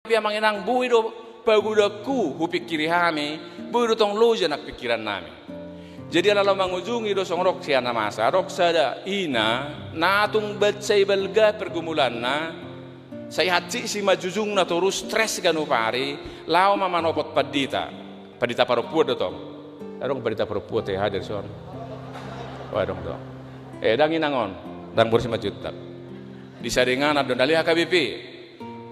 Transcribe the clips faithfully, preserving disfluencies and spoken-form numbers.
Tapi amang inang, boi do pagodangku hupingkiri hami, boi do tong loja nang pingkirannami. Jadi ala laho mangujungi do songon on sian na masa, adong sada ina na tung baen sai balga pergumulanna, sai hansit simanjujungna torus, stres ganup ari, laho ma manopot pandita. Pandita parompuan do tong. Adong pandita parompuan te hadir son. Oh, adong do. Eh, ndang inang on, ndang boru Simanjuntak. Di sada inganan do na lehon H K B P.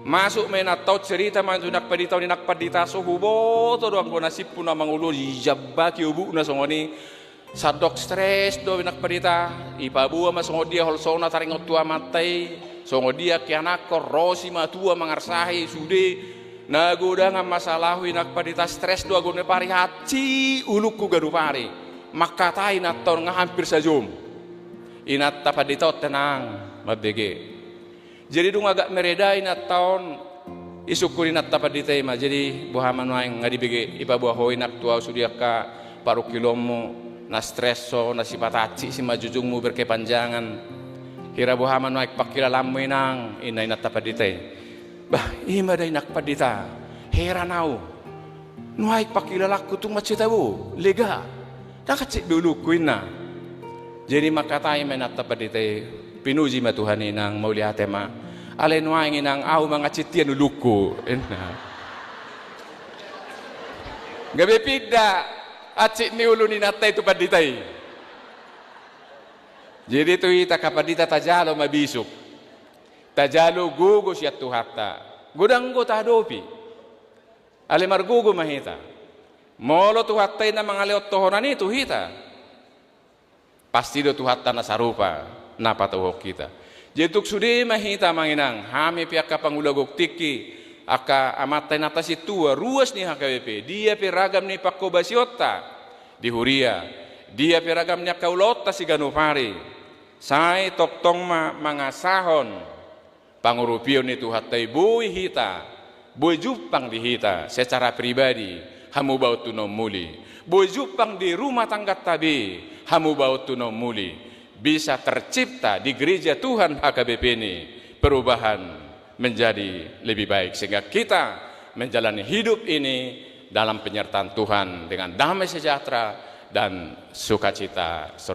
Masuk ma inanta on, cerita ma tu inang pandita on, inang pandita, so huboto do anggo na simpul na mangolu, dijambaki obukna songon i. Sandok stres do inang pandita, dipaboa ma songon dia holsona taringot tu amanta i, songon dia keanakhon, ro simatua mangarsahi, sude na godang ma masalahhu inang pandita, stres do, anggo na pari hansit ulungku ganup ari. Mangkatai inanta on nga hampir sajom. Inanta pandita on tenang, mambege. Jadi dung agak mereda inanta on, disungkun inanta pandita i ma, jadi boha ma nuaeng nga dibege, dipaboa ho inang tu ahu sude angka parungkilonmu, na stres ho, na sifat hansit simanjujungmu berkepanjangan. Hira boha ma nuaeng pangkilalanmu inang, ninna inanta pandita i. Bah, i ma da inang pandita, heran ahu. Nuaeng pangkilalanku tung mansai tabo, lega. Ndang hansit be ulungku, ninna. Jadi mangkatai ma inanta pandita i, pinuji ma Tuhan inang, mauliate ma. Alai nuaeng inang, ahu ma nga hansit hian ulungku, ninna. Gabe pinda hansit ni ulu ni inanta i tu pandita i. Jadi tu hita angka pandita, tajalo ma bisuk. Tajalo gogo sian Tuhanta. Godang do tahadopi. Alai margogo ma hita. Molo Tuhanta i na mangalehon tohonan i tu hita, pasti do Tuhanta na sarupa na patauhon hita. Jadi tung sude ma hita amang inang, hami pe angka pangula gok tingki, angka amanta inanta sintua, ruas ni H K B P, dia pe ragam ni panghobasionta di huria, dia pe ragam ni angka ulaonta siganup ari, sai tongtong ma mangasahon pangurupion ni Tuhanta i, boi hita, boi jumpang di hita secara pribadi hamubaon tu na ummuli, boi jumpang di rumah tangganta be hamubaon tu na ummuli, bisa tercipta di gereja Tuhan H K B P ini perubahan menjadi lebih baik, sehingga kita menjalani hidup ini dalam penyertaan Tuhan dengan damai sejahtera dan sukacita.